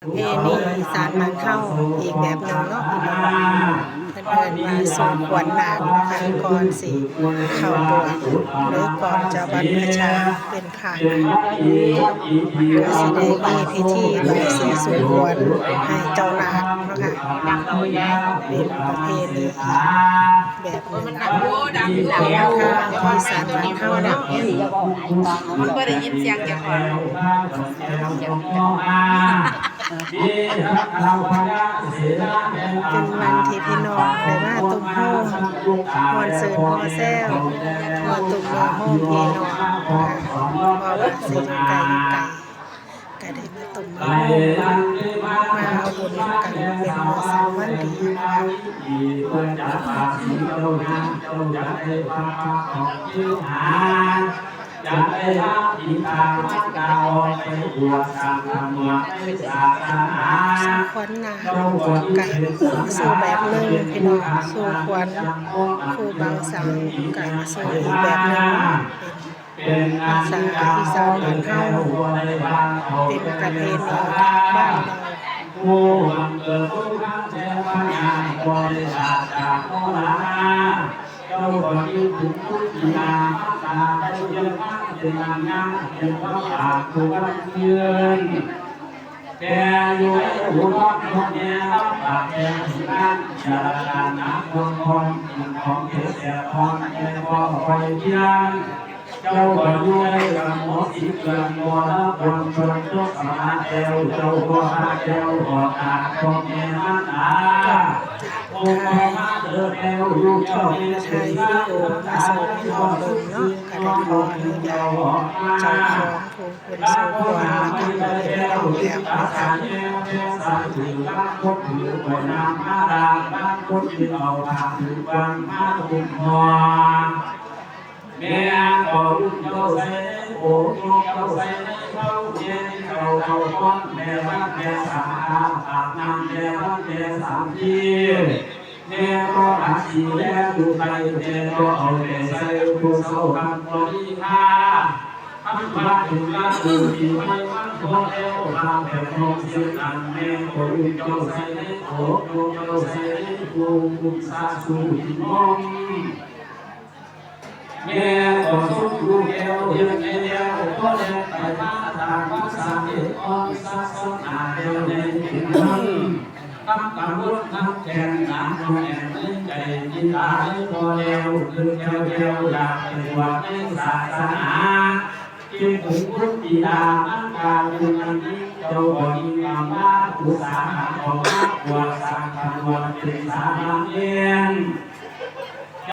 ປະເພນີອີສານບ້ານເຮົາອີກແບບໜຶ່ງເນາະພີ່ນ້ອງ ເພິ່ນເອີ້ນວ່າສູ່ຂວັນນາກເນາະ ກ່ອນຊິເຂົ້າໂບດ ຫຼື ກ່ອນຈະບັນພະຊາເປັນພະນະ ກໍຊິໄດ້ມີພິທີບາຍສີສູ່ຂວັນໃຫ້ເຈົ້ານາກເນາະ ເປັນປະເພນີອີກແບບໜຶ່ງ ອີສານບ້ານເຮົາເນາະ ມັນບໍ່ໄດ້ຍິນສຽງເຈົ້າຂອງ. ເປັນວັນທີ່ພີ່ນ້ອງໄດ້ມາຕຸ້ມໂຮມ ມ່ວນຊື່ນຫົວແຊວ ມາຕຸ້ມໂຮມພີ່ນ້ອງ ບໍ່ວ່າຊິຢູ່ໃກ້ຢູ່ໄກ ກະໄດ້ມາຕຸ້ມມາໂຮມ ມາເອົາບຸນນຳກັນ ເປັນມື້ສັນວັນດີເນາະ. ສູ່ຂວັນນາກກະສູ່ແບບໜຶ່ງພີ່ນ້ອງ ສູ່ຂວັນຄູ່ບ່າວສາວກະສູ່ອີກແບບໜຶ່ງ ເປັນພາສາອີສານບ້ານເຮົາ ເປັນປະເພນີທາງບ້ານເຮົາ. ເຈົ້າກໍຄິດເຖິງຄຸນບິດາມານດາ ໄດ້ວຽນມາເປັນນາງງາມ ເປັນພະບາດຜູ້ວັນເທີນ ແຕ່ຢູ່ໃນອຸດອນ ພໍ່ແມ່ລຳບາກແກ່ເຖິງງານ ຈາລະການໜາກວມພ້ອມ ກິນຂອງເຜັດແສບຮ້ອນ ແຕ່ບໍ່ຄ່ອຍພຽງ ເຈົ້າກໍຢູ່ໄດ້ກັບໝໍສີເກືອນ ບໍ່ລະຄວນຊົນຕົກສະມາແລ້ວ ເຈົ້າກໍພາແກ້ວອອກຈາກພໍ່ແມ່ມານດາ ອົງພະມາເກີດແລ້ວ ລູກເຈົ້າມີຊື່ ສາມາດເຈົ້າອອກມາເດີແລ້ວ ເຈົ້າຂອງຜູ້ເພິ່ນສູ່ຂວັນ ແລ້ວກໍເພິ່ນເອົາແລ້ວນະຄະ. ບາງຄົນຖືໄປນ້ຳມາດາ ບາງຄົນເອົາຜ້າຖືກວາງມາຄຸມຫົວ ແມ່ກໍອຸ້ມເຈົ້າໃສ່ໃນໂອກ ຍົກເຈົ້າໃສ່ໃນເພົາ ແມ່ເຈົ້າເຂົ້າປ້ອນແດ່ວັນແດ່ສາມ ອາບນ້ຳແດ່ວັນແດ່ສາມທີ ແມ່ກໍອາບສີແລດູໃຕ້ ແມ່ກໍເອົາໃຈໃສ່ຜູ້ເຖົ້າຄັນບໍ່ດີຄ່າ ຄັນວ່າເຖິງລາອູປີໃໝ່ມາພໍແລ້ວ ພາແຕ່ນ້ອງເຊັ່ນນັ້ນ ແມ່ກໍອຸ້ມເຈົ້າໃສ່ໃນໂອກ ຍົກເຈົ້າໃສ່ໃນໂອກ ອຸ້ມສາສູ່ກິນນົມ ແມ່ກໍຊົງລູກແກ້ວເຮັດໃຫ້ແລ້ວ ພໍແລ້ວໄປມາຕາມພາສາເຮັດອອນສາສະໜາແລ້ວໃນເປັນນຳ ກຳກັງວົນທຳແຂງໜາມແໜ້ນໃນໃຈ ມີຕາໃນພໍ່ແລ້ວ ຄືແກ້ວແກ້ວຢາກໄປບວດໃນສາສະໜາ ຄິດເຖິງຄຸນບິດາມານດາ ເປັນອັນນີ້ເຈົ້າບໍ່ຍິງອຳລາ ອຸດສາຫະເຂົ້າມາບວດ ສ້າງຂະບວນເປັນສາມະເນນ